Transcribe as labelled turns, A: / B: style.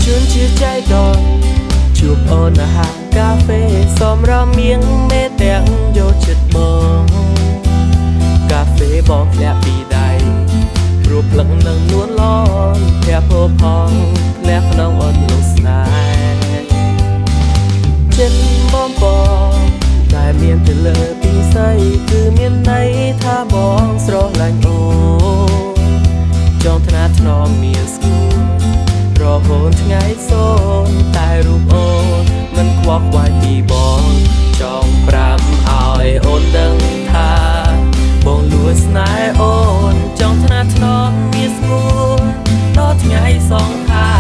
A: ជូនជាចៃដន្យជួបអូននៅហាងកាហ្វេសំរមៀងមេទាំងយកចិត្តបងកាហ្វេបងធ្លាក់ពីដៃព្រោះផ្លឹកនឹងនួនឡនភះពោផងធ្លាក់ក្នុងអូនលងស្នេហ៍ចិត្តបងបងដែលមានទៅលើពីស័យគឺមានន័យថាបងស្រឡាញ់អូនចង់ថ្នាក់ថ្នមមានស្គូរហូតថ្ងៃសូនតែរូបអូនមិនខ្វល់ខ្វាយពីបងចង់ប្រាប់ឲ្យអូនដឹងថាបងលួចស្នេហ៍អូនចង់ថ្នាក់ថ្នមមានស្ងួនដល់ថ្ងៃសងខា